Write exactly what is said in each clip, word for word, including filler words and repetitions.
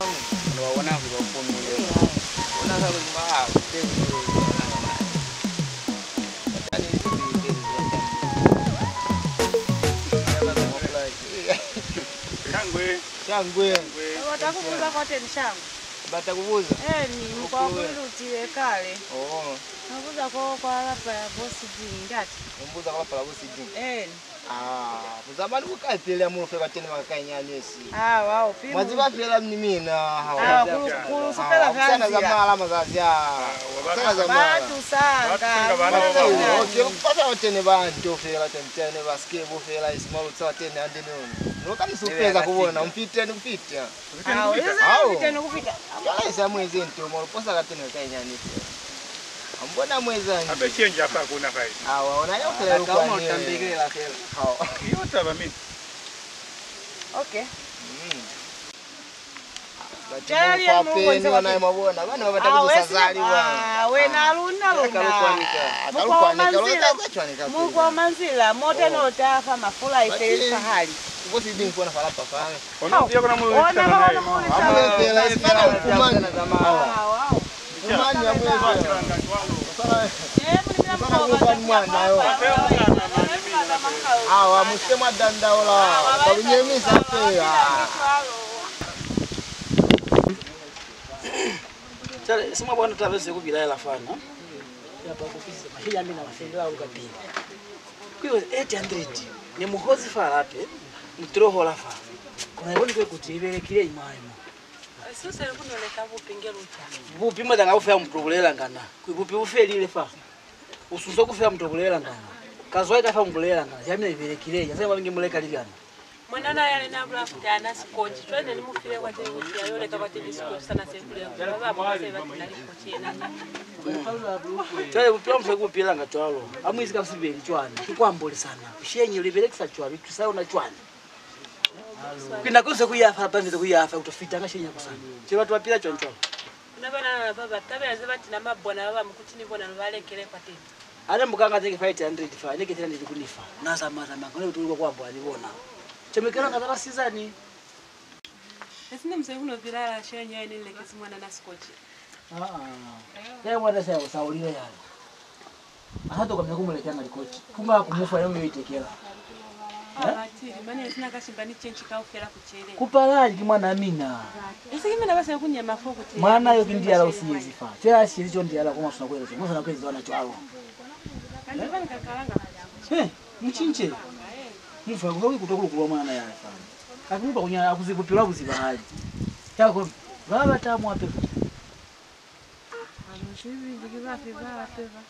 Wa bona kuli ba pumile. Bona sa kuli ba ha, Shangwe. Shangwe. Shangwe. Bata kubuza kwateni, Shangwe. Bata kubuza? Eni, mukwa kuli lutile kale. Oh. Nabuza ko kwa lapa ya boss Jing, ndate. Umbuza kwa lapa la boss Jing? Eni. Ah, kuzamani ku kai pili ya mulufe bateni ba ka kainyani esi? Ah, wow, pili. Mwa ziba fela ni mina, ha wa. Ah, ku, ku supela fela. Kusana za mala mazazi a. Kusana za mala. Ba tusanga. Okay, ku pasa bateni ba nto fela, teni, teni, ba skebo fela, isi mwa lutsa bateni, ande ni. No ka ni supeza ku bona, mpite ni kupita. Awo, yo za Awo. Kupita no kupita. Cwale sa mu eze nto, mo posa ka tena ka inyani fela. Ambona mu eza ni. Abe change apa kuna kai. Awa, ona yo fela lu kwa ni. Tambekela fela. Awa. Yo taba mimi. Okay. Mm. Cwale ya mu bonza kwa peni. Ona mabona, bana ba bata kuza sazali wa. Ah, wena luna luna. Mukwa wa manzila. Mukwa wa manzila, mote no ta fa mafula ife fahali. Kubo si ding kona fala pa fa. Ona ba ona mu lisa naye. Awa, mu si ke mwa dandaula. Ka lu nyemisa fela. Cwale, si mwa bona taba ze ku bilaela fana. Ya ba ku fisa, mahe ya mina wa fela u ka pili. Ku yo eight hundred, ne mu hozi fa lape, mu tilo hola fa. Kona iboni kwe kuti i belekile imwaimo. Suse ku no leka bupi nge luta. Bupi mwa tanga ku fela mu to bulela ngana. Ku bupi bu felile fa. U susa ku fela mu to bulela ngana. Ka zwa ka fa mu bulela ngana. Ya mina i belekile, ya sa ba nge mu leka likana. Mwanana yale na bula kuti ana sikoti. Cwale ne ni mu file kwa teni kuti a yo leka kwa teni sikoti sana se kule. Ba ba bona se ba tina likoti yena. Cwale bupilo mu sa ku pilanga cwalo. A mu izi ka sibeli cwana. Ki ku ambolisana. Bushenyi li belekisa cwalo, li tusa yona cwana. Ki nako ze ku yafa, hapa ze ku yafa, ku to fita nga shenya kusana. Che batu ba pila cwani cwalo? Kuna bana ba ba tabela ze ba tina mabona ba ba mu kuti ni bona lu ba lekele kwa teni. Ane mukanga teke five hundred fa, ne ke three hundred ku ni fa. Na zama zama, kone ku tuluka kwa bwa ni bona. Che mekela nga za basizani. Esi ne mu sa ku no bilala shenya ine lekezi mwana na sikoti. Ah, ah. Yale mwana sa ya ku sa ulile yale. A sa tokomela ku mu lekela likoti. Ku nga ku mu fa yo mu yo itekela. Eh? Batili, mane sina ka shimba ni change kaufela ku chelele. Ku palali ki mwana mina. Esi ki mina ba sa ku nyema fo ku chelele. Mwana yo ki ndiyala u siyezi fa. Cwale a siyezi co ndiyala ko mwa swana ku eza co. Mwa swana ku eza ona cwalo. Kanti ba ni ka kalanga. Eh, mu cince. Mu fa ku ikutwa ku lukulwa mwana ya fa. Ka ku ba ku nyala ku ziba bupilo bu zibahali. Cwale ko ba ba ta mu ape. Alo, zibi, ki ba fe ba ape ba.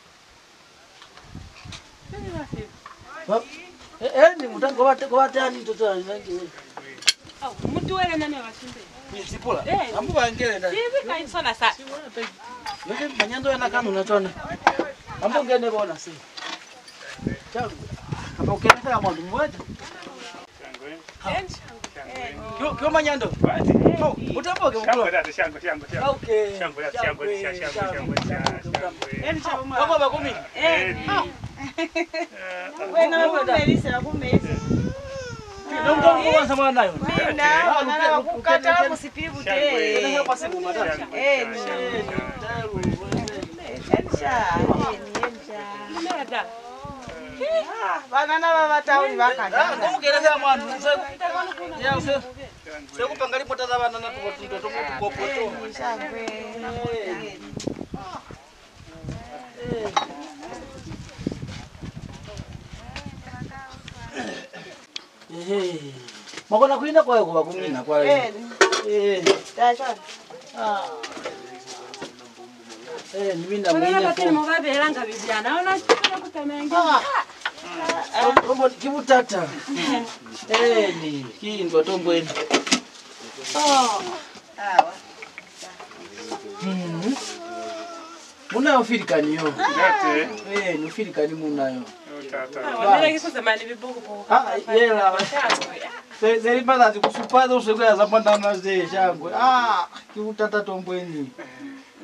Ba, eh, eh, ni mutango wa, wa tani toto, nange. Au, mutu wele nani wa shimbe? Ni sipula. Eh. Ambu bangele na. Sibi ka insona sa. Yoke manyando yana kanu na tona. Ambu ngene bona si. Changu. Kama ukene fela mwandu mwete. Yo, yo manyando. Oh, utamboke mukulu. Shangwe, tata, shangwe, shangwe, shangwe. Okay. Shangwe, tata, shangwe, shangwe, shangwe, shangwe, shangwe, shangwe. Eni, shangwe, mwa. Baba, baba kumi. Eh. Wena wakumelisa, wakumelisa. Ndio mtongo wa zamani nayo. Mina, ah, wana luke, luke, kukata luke, kusipili bute. Shangwe. Eni. Shangwe, shangwe, shangwe, shangwe. Eni, sha. Eni, eni, sha. Lumela, da. Ah, banana ba ba tauli ba kana. Ah, ko mu kena fela mwa ndu, se, ya, se, se ku panga lipota za banana, tubo, tubo, tubo, tubo, tubo. Eh, shangwe. Eh. Ehe. Mwa kona ku ina kwa yo ku ba ku mina kwa yo. Eh. Eh. Ta cwani? Ah. Eh, ni mina. Bona mwine bateni mo ba beelanga bibyana, ona tshipela ku tsamaya nge. Ah. Tombo, ki butata. Eh, ni, ki ntwa tombo eni. Oh. Awa. Mhm. Muna yo filikani yo. Ndate. Eh, ni filikani muna yo. Yo tata. Ah, wa nela ki ku zamani bibuku buku. Ah, yela. Shangwe. Ze, ze li mazazi ku supa zo se ku ya za mwanana ze shangwe. Ah, ki butata tombo eni.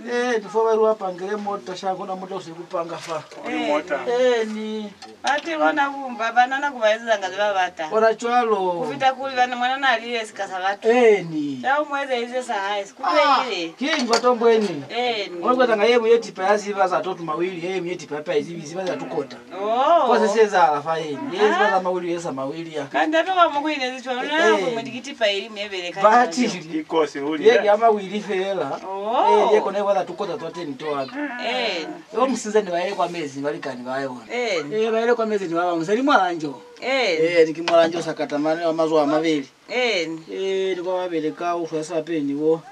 Eh, ni fo ba lu apangele mota, sha kona mota u se ku panga fa. Kuli mota. Eh, ni. Ati kona kumba, banana ku ba ezanga ze ba bata. Kona cwalo. Ku fita kuli bana mwana na lile sika sa batu. Eh, ni. Sha u mu ezelize sa hae, si ku Ah, beile. Ki ni batombweni. Eh, ni. Ona kwatanga ye mu ye tipa ya ziba za totu mawili, ye mu ye tipa ya pa zibi, ziba za tukota. Oh. Kwa se se za ala fa ye. Ye ziba za mawili, ye sa mawili ya. Kanti ape kwa mu ku inezi cwalo, na Eh. Ku mwe dikitipa ili mu ye beleka. Batili. Ikosi uli. Ye ya mawili fela. Oh. Eh, ye kona kwa za tukota twa teni to aka. Eh. Yo musinza ni ba ile kwa mezi, balikani ba yona. Eh. Eh, ba ile kwa mezi ni ba ba musali mwalanjo. Eh. Eh, ni ki mwalanjo sa katamane wa mazwa mabili. Eh. Eh, ni kwa ba beleka u fwa sa peni bo.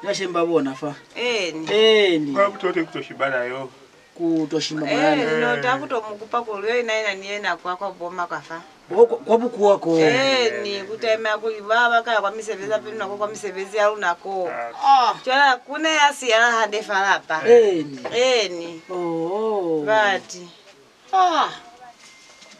Ya shemba bona fa. Eh. Eh, ni. Kwa butote kuto shibala yo. Ku to shimba mwanana. Eh, no ta ku to mu kupa kuli yo ina ina ni yena kwa, kwa boma ka fa. Kwa, kwa, kwa bukuwa ko. Eh, ni ku taimela kuli ba ba ka kwa misebezi ape luna kwa, kwa misebezi ya luna ko. Ah. Cwale ku ne ya siyala hande fa lapa. Eh, ni. Eh, ni. Oh. Bati. Ah.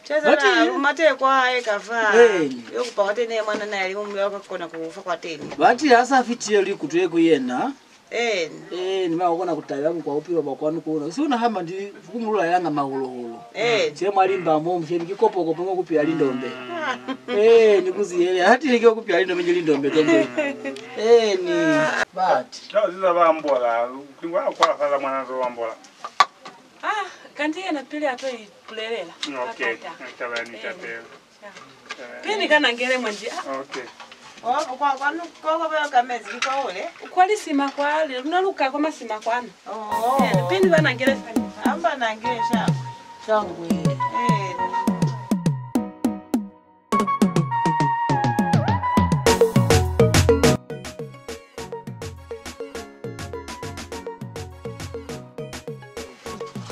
Cwale Bati. Na lu mate kwa hae ka fa. Eh, ni. Yo kupa kwateni mwanana ya li mumu ya ka kona ku fa kwateni. Bati ha sa fitile likutwe ku yena. Eh. Eh, ni mwa kona ku tala mukwa bupilo bwa kwanu kuna. Si una hamba ndi kumulula yanga mahuloholo. Eh. Se mwa limba mo, msheni ki kopo kopo ngo kupila lindombe. Eh, ni kuziyele. Hati ni ki kupila lindombe, nje lindombe, tombe. Eh, ni. But. Tao ziza ba ambola, kingwa kwa fala mwana zo ambola. Ah, kanti yena pili a to ipulelela. Okay. Taba ni tapela. Pili kana ngele mwendi. Ah. Okay. Oh, kwa, kwa, kwa, kwa, kwa, kwa mezi, kwa ule. Kwa lisima kwa le, luna luka kwa masima kwanu. Oh. Eh, pili bana ngele fani. Amba na ngele sha. Shangwe. Eh.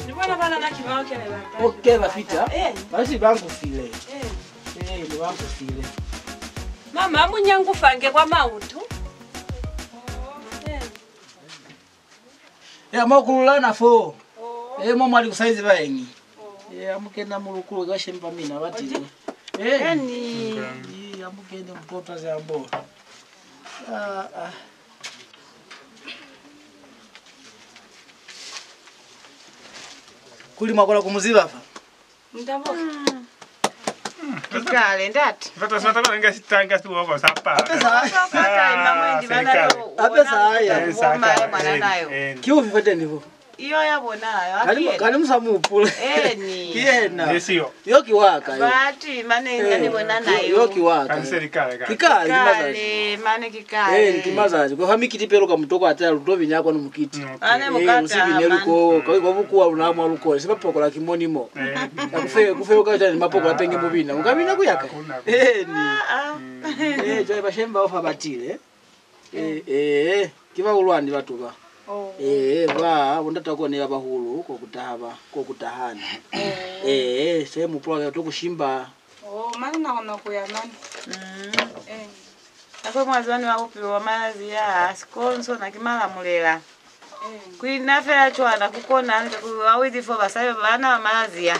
Ni bona bana na ki ba okele ba. Okay, ba fita. Eh. Ba si ba ngufile. Eh. Eh, ni ba ngufile. Mama, amunyangufange kwa mautu. Eh. Ya, mo kululana fo. Eh, mo mwali kusaizi baenyi. Eh, amukena mulukulu ka shemba mina batile. Eh. Eni. Ii, amukene mutota ze ambo. Ah, ah. Kuli mwakola kumuziba fa? Ndabo. Kikale, ndati. Fata, fata, fata, nga sitanga siboko sapa. Ape sa. Sapa, imamwe ndi bana yo. Ape sa ya. Mwana nayo. Ki ufi fateni bo? Iyo ya bona yo. Kani, kani musa mupula. Eni. Ki yena. Nisiyo. Yo ki waka yo. Bati, mane ngani bona nayo. Yo ki waka. Kani seli kale, kale. Kikale, kale, mane kikale. Eh, ki mazazi. Kwa fa mikiti pelo ka mutoko atela lutobi nyako no mukiti. Ane mukata. Usibi ne luko, kwa kwa bukuwa luna mwa luko. Siba pokola kimoni mo. Kufe, kufe ukata ni mapokola penge mubina. Ukabina kuyaka. Eh, ni. Eh, jai bashemba ofa batile. Eh, eh, ki bahulwani batu ba. Oh. Eh, ba, bo ndata kone ba bahulu, ko kutaha ba, ko kutahana. Eh, se mupula to kushimba. Oh, mane na kona kuya mane. Mm. Eh. Akwe mwazibani wa bupilo wa malazi ya sikonso na ki malamulela. Eh. Kuina fela cwana kukona nze ku wa wili fo basali bana ba malazi ya.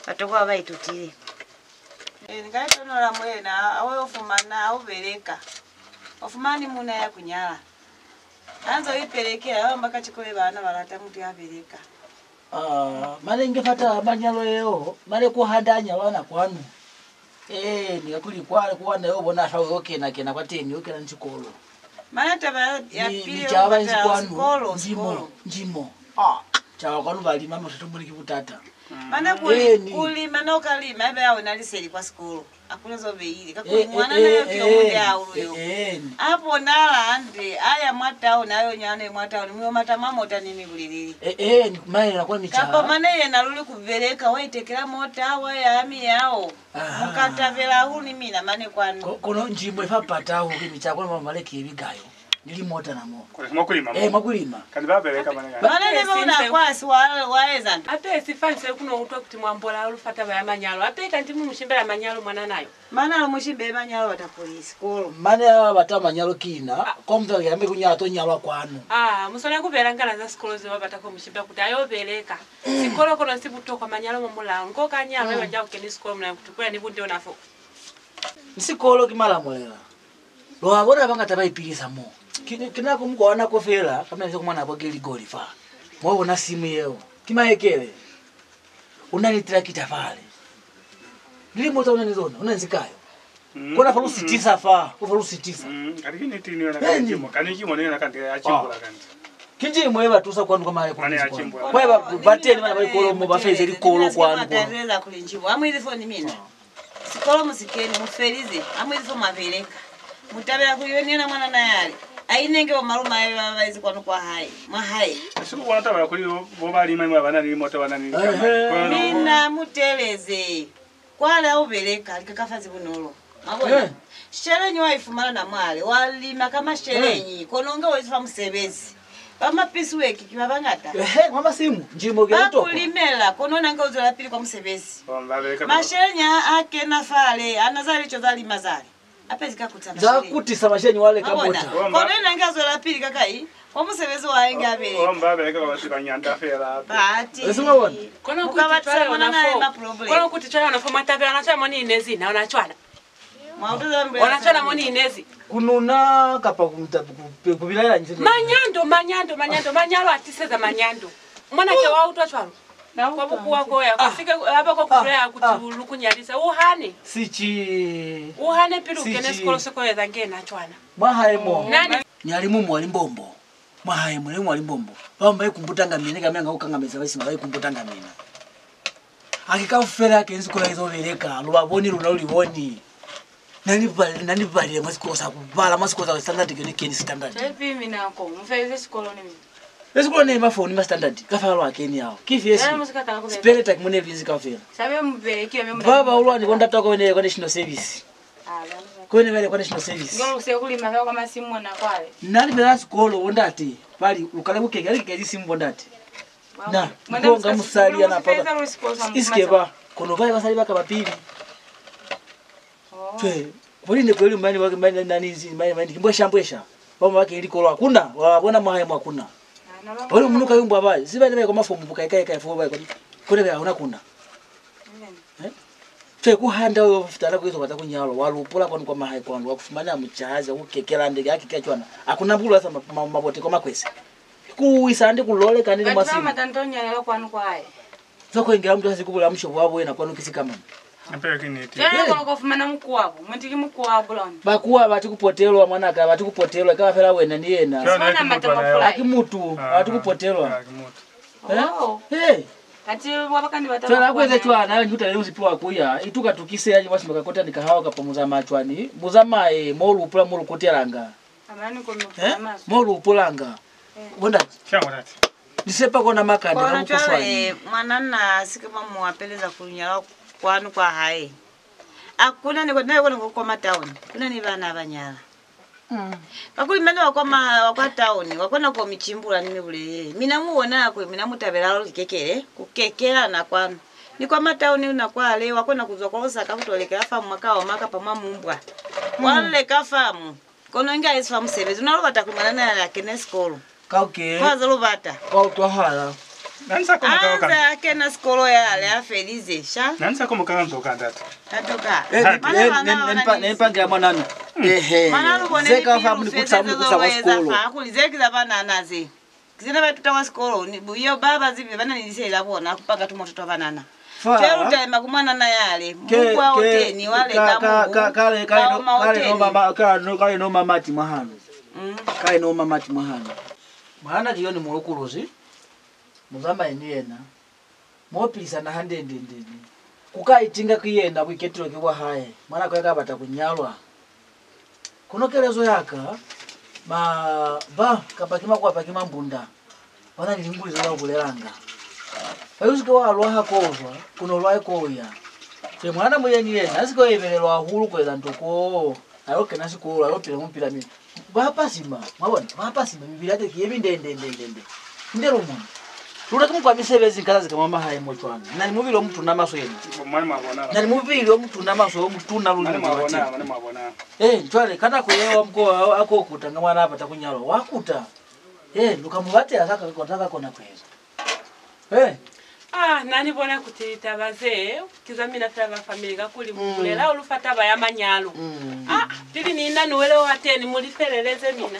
Batokwa ba itutile. Eh, ni ka itonola mulena, a yo fumana, a yo beleka. Wa fumani muuna ya ku nyala. Ha nzo ipelekela, ba bamba ka cikole bana ba lata mutu ya beleka. Ah, mane nge fata manyalo yeo, mane ku handa a nyalwa na kwanu. Eh, ni kakuli kwa, kwa na yo bona fa yo kena, kena kwateni, yo kena ni sikolo. Mane taba ya pili yo bata sikolo, sikolo. Njimo. Ah, caba kwanu balima, matoto mone ki butata. Mane kuli, kuli mane u ka lima, ibe ha u na liseli kwa sikolo. Hakuna zo beile. Kakuli mwana na yo ki yo munde hahulu yo. A bonala hande, a ya mwa town, a yo nyana mwa town, mu yo mata mwa mota ni mibulelele. Eh, eh, ni kumalela kwa micaha. Kapa mane yena luli ku beleka, wa itekela mota, wa ya ha miyao. Mu ka tabela hahulu ni mina mane kwanu. Kono njimo ifa pata hahulu ki micaha, kono mwa maleki ye bigayo. Ni limota na mo. Kuli mwa kulima mo. Eh, mwa kulima. Kanti ba beleka mane. Mane ne ba una kwasi wa, wa eza nto. Ape sifani se kuno utwa kuti mwambola lu fa taba ya manyalo. Ape kanti mu mushimbela manyalo mwana nayo. Mane lu mushimbele manyalo bata kuli sikolo. Mane ya bata manyalo kina, kwa mutala ya me kunyala to nyalwa kwanu. Ah, musona ku bela ngana za sikolo ze ba bata ko mushimbela kuti ayo beleka. Sikolo kono si butokwa manyalo mo mulao. Ngo ka nyalo ba nja kukeni sikolo muna kuti kula ni bunde ona fo. Ni sikolo ki malamulela. Lwa bona bangata ba ipilisa mo. Ki, ki nako mukwa wa nako fela, kamela se ku mwana kwa Geligoli fa. Mwa bona simu yeo. Ki maekele. U na ni trakita fale. Lilimo za u na ni zona, u na ni zikayo. Mm. Kona fa lu sitisa fa, u fa lu sitisa. Mm, kati ki niti ni yona. Eni. Kani njimo, kani njimo ni yona kanti ya chimbula kanti. Ki njimo ye ba tusa kwanu kwa mahae kwa. Mane ya chimbula. Kwa ba, ba teni bana ba likolo mo ba feze likolo kwanu kono. Mwa talela kuli njimo. Amwile foni mina. Sikolo mu si keni, mu felize, ha mu ezi fo mwa beleka. Mu tabela kuli yo ni yena mwanana yale a inenge bo malumahe ba ba ezi kwanu kwa hae, mwa hae. Si ku bona taba ya kuli bo, bo ba lima mwa ba na ni limota, ba na ni likamani. Kono mina mu teeleze. Kwale ha u beleka, lika ka fa zibunolo. Mwa bona? Sheleñi wa i fumana na mwale, wa lima ka masheleñi, kono nge u ezi fa musebezi. Ba mapisiweki ki ba bañata. Ehe, mwa masimu, njimo ke. Ba ku limela, kono wena nge u zwelapili kwa musebezi. Masheleñi a, a kena fale, a na za lico za lima zale. Ape zi ka kutisa masheleñi. Za kutisa masheleñi wa leka mota. Kono yena nge a zwelapili ka kai? Kwa musebezi wa hae nge a beleka. Omba beleka kwa basi ba nyanda fela. Bati. Esi mwa bona? Kono kuti cwale ona fo. Kono kuti cwale ona fo mwa tabela ona cwale mo ni inezi na ona cwale. Ona cwana mo ni inezi. Ku nuna kapa ku, ku, ku bilaela nji? Manyando, manyando, manyando, manyalo a tiseza manyando. Mwanake wa utwa cwalo. Kwa bukuwa ko ya, ku sike, haba kwa ku bulela kuti lu ku nyalisa. U hane. Sici. U hane pili u kene sikolo se ko eza nge na cwana. Mwa hae mo. Nani? Ni ali mumu wa limbombo. Mwa hae mo, ni mumu wa limbombo. Ba bañwi ba ikumbutanga mina, ni ka mina nga ku kangameza baisima ba ikumbutanga mina. Haki kaufela ya kenzi kola izo beleka, lu ba boni luna lu li boni. Na ni bal-, na ni balile mwa sikolo sa ku bala, mwa sikolo sa standard ke ne keni standard. Sepi mina ko, mu felize sikolo ni mina. Le sikolo ne ma four ni ma standard, ka fa lwa keni ao. Ki fi esi? Speleta ki mo ne lu inzi kaufela. Sabe mu beleki yo me mu. Ba bahulwani bo ndata ko ne kwa National Service. Ko ne ba ile kwa National Service. Ngo lu se ku lima fa kwa masimu ona kwale. Na ni bela sikolo bo ndate, ba li, lu kale ku keke, ali keke simu bo ndate. Na, mwana ko nga musali ya na papa. Iske ba, kono ba basali ba ka ba pili. Oh. Fe, boli ne kweli mani wa mani na ni zi, mani, mani, mbwesha, mbwesha. Ba mwa ke likolo hakuna, wa bona mwa hae mwa kuna. Boli munu ka yumbwa ba, ziba ne ba kwa mafomu buka, kai, kai, fo ba kwa, kone ba hona kuna. Eh? Fe, ku handa yo fitala ku izo bata ku nyalwa, wa lupula kwanu kwa mahae kwanu, wa ku fumana mucazi, wa ku kekela ndeke, a keke cwana. Hakuna bulu sa ma-, ma-, mabote kwa makwese. Ku isa ndi ku lole kani ni mwa simu. Batu ba matanta u nyalela kwanu kwa hae. Za ku engela mutu ha si ku bulela mushobo wa bo wena kwanu ki sikamana. Hape ki niti. Cwale kono ko fumana mukuwa bo, muti ki mukuwa wa buloni. Bakuwa bati ku potelwa, mwanaka, bati ku potelwa, ikaba fela wena ni yena. Swana mata mafulai. Haki mutu, bati ku potelwa. Haki mutu. Eh? Oh. Hey. Kati wa bakani bata. Fela ku eze cwana, ni utale musipi wa ku ya, ituka tukise ya mwa sima ka kotani ka hao kapa mu zamaya cwani, mu zamaye mo lu hupula mo lu kutelanga. Eh? Mo lu hupulanga. Eh. Bona. Sha mwa tati. Ni sepa kona makande ka bukuswani. Kono cwale, mwanana, si ke mwa mu apeleza ku nyala kwanu kwa hae. Hakuna ni kona, kona kwa matauni. Kuna ni bana ba nyala. Mm. Kakuli mane wa kwa ma-, wa kwa tauni, wa kona ku mi cimbula ni mi bulelele. Mina mu bona kuli mina mu tabela likekele, ku kekela na kwanu. Ni kwa matauni na kwale, wa kona ku zwa kwa Lusaka ku to lekela famu mwa Kaoma kapa mwa Mumbwa. Wa leka famu. Kono inge a isi fa musebezi. Luna lu bata kuli mwanana yale a kene sikolo. Ka okay. Kwa zo lu bata. Kwa utwahala. Na ni sa komoka. Anze a kena sikolo yale a felize, sha? Na ni sa komoka nzo ka ndata. Ka toka. Eh, ne, ne, ne, ne mpa-, ne mpangela mwanana. Ehe. Mwana lu bone ze ka fa mu ni kutisa, mu ni kutisa kwa sikolo. Fa, kuli ze ki za banana ze. Ki zena ba ituta kwa sikolo, ni bu-, yo ba ba zibi, ba na ni liseli la bona, ku panga tumoto twa banana. Fa. Cwale lu taima ku mwanana yale, mukuwa o teni, wa leka mubu, kale, kale, kale no mama, kale no, kale no mama ti mwahanu. Mm. Kale no mama ti mwahanu. Mwanana ki yo ni mu lukuluzi, mu zamaye ni yena. Mo pilisana hande-nde-nde-nde. Ku ka itinga ki yena, buiketelo ki bwa hae, mwa nako ya ka bata ku nyalwa. Kono kelezo ya ka, ma, ba, kapa ki makuwa, kapa ki mambunda, ba na ni linguli ze ba bulelanga. Fa u si ke wa lwaha ko u zwa, kono lwahe ko u ya. Fe mwana muyeni yena, a si ke wa ebelelwa hahulu ku eza nto ko, a yo kena sikolo, a yo pila mupila mi. Ba pasima, mwa bona? Ba pasima, mibili ya teñi ki ye minde, nde, nde, nde, nde. Nde lu mona. Luna ki mukwa misebezi nka zazi ka mwa mahae mo cwana. Na ni mubili o mutuna maswe yena. Mane mwa bona. Na ni mubili o mutuna maswe, o mutuna luli. Mane mwa bona, mane mwa bona. Eh, cwale, ka nako yeo wa muko, a, a ko kuta nga mwana a bata ku nyalwa. Wa kuta. Eh, lu ka mu batela za ka, za ka kona ku eza. Eh. Ah, na ni bona kuti litaba ze, ki za mina fela ba family, kakuli mu bulela hahulu fa taba ya manyalo. Mm. Ah, pili ni na ni wele wa teni, mu li feleleze mina.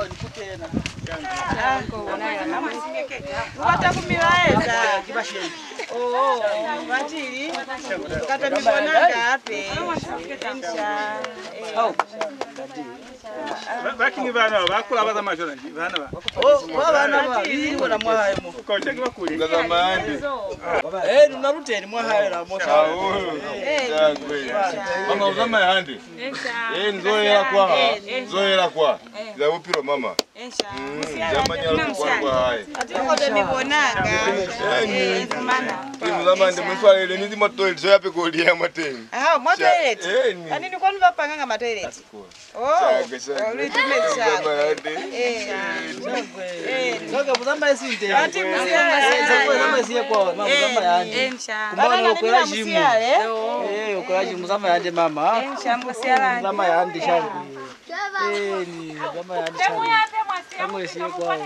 Yo, ni kutena. Lu bata ku mi laeza. Ki bashemi. Oh, batili. Lu ka ta mi bona hape. Ensha. Eh. Ba, ba ki ni bana ba kula ba zamaya cwani? Bana ba. Oh, ba bana ba. Ni bona mwa hae mo. Kocha ki ba kuli. Ba zamaya hande. Eh, luna lu teni mwa hae la mo. Hahulu. Eh. Mama, u zamaya hande. Eh, ni zoela kwa. Ni zoela kwa. Za bupilo, mama. Mm, za manyalo kwa, kwa hae. Ati koto ni bonanga. Eh, fumana. Ni zamaya hande, mu swalele ni mwa toilet, zo ya pe ko liya mwa teni. Ah, mwa toilet. Eh, ni. Ani ni kwanu ba panganga ma toilet. Oh, lu itumezi shangwe. Eh. Eh. Shangwe, mu zamaye sinde. Ati mu zamaye. Mu zamaye siye kwa, mama, mu zamaye hande. Ensha. Kumbona u kwela jimu. Eh, u kwela jimu, mu zamaye hande, mama. Ensha, mu zamaye hande shangwe. Eh, ni zamaye hande shangwe. Shangwe siye kwa.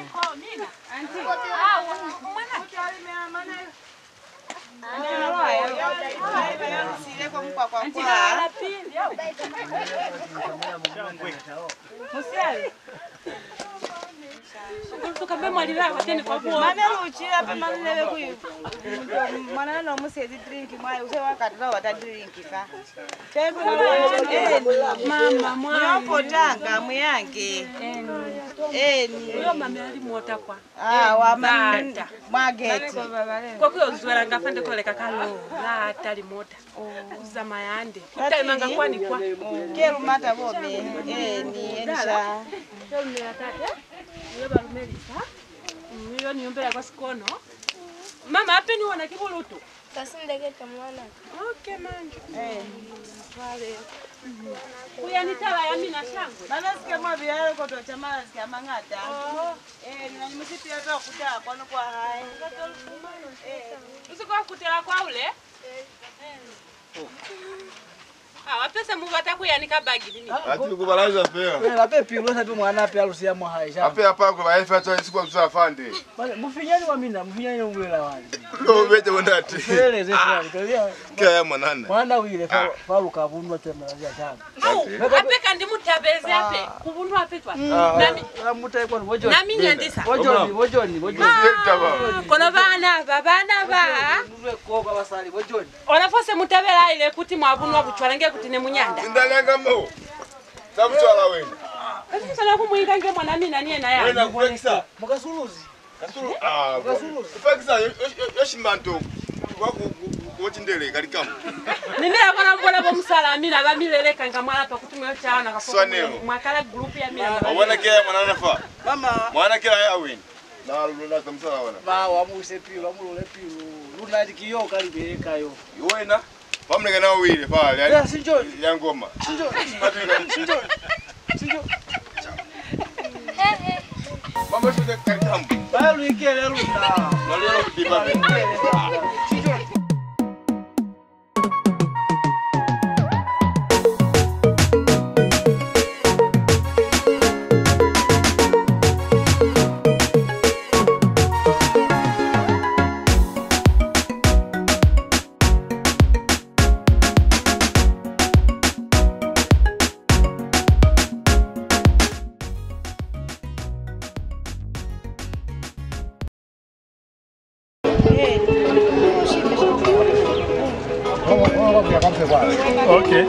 Mane lu cila pe mane lebe ku mwana no mu sezi drink mwa, u se wa katela wa ta drink fa. Mama, mwa. Mu yo kotanga, mu yange. Eni. Uyo mama ali mota kwa. Ah, wa ma-, mwa geti. Kwa ku yo zwelanga fande ko leka kalo, la tali mota. Ku zamaya hande. Ku talimanga kwa ni kwa. Ke lu mata bo me. Eh, ni ensha. Ke lu mela tate. Uyo ba lumelisa. Mm, uyo ni yombela kwa sikono. Mama, hape ni wona ki bulutu. Kasi ndekete mwanaka. Okay, manje. Eh. Swale. Ku ya ni taba ya mina shangwe. Bana sike mwa biya ko to chamala sike mangata. Oh. Eh, ni na ni musipili wa ku ta kwanu kwa hae. Eh. Usiko kutela kwa ule? Eh. Ah, hape se mu bata ku ya ni ka bagi ni. Ati ku balaza fela. Wena hape pilu sa pe mwana hape alusi ya mwa hae ja. Hape apa ku ba efa twa sikwa twa fande. Mane, mufinyani wa mina, mufinyani u bulela wani? Lo bete bo ndate. Feleleze fela, kaliya. Ke ya mwanana. Mwana u ile fa, fa lu ka bunwa tena ya jana. Au, hape kandi mu tabeze hape, ku bunwa hape cwani. Nami, na mutai kwani, bo John. Nami nyandisa. Bo John, bo John, bo John. Ah, kono bana ba, bana ba. Nuzwe ko kwa basali, bo John. Ona fo se mu tabela ile kuti mwa bunwa bucwala nge kuti ne mu nyanda. Sindalanga mo. Sa bucwala wena. Kasi sala ku mu inga nge mwana mina ni yena ya. Wena ku fekisa. Mukasuluzi. Kasulu, ah, bo. Kasulu. Ku fekisa yo, yo, yo, yo shimanto. Kwa ku, ku, ku, ku tindele kali kamu. Ni ne bona bona bo musala mina ba mi leleka nga mwa lapa kuti mu yo cana ka fo. Swanelo. Mwa kala group ya mina. Wa bona ke mwana na fa. Mama. Mwana ke ya wena. Na luna ka musala wana. Ba wa mu se pilu, wa mu lule pilu. Luna ki yo ka libele ka yo. Yo wena. Fa mulekana u ile fa, ya, ya, sinjo, ya ngoma. Sinjo. Sinjo. Sinjo. Mama, shuka karikambu. Ba lu ikele luna. Ba lu ikele luna. Sinjo. Okay.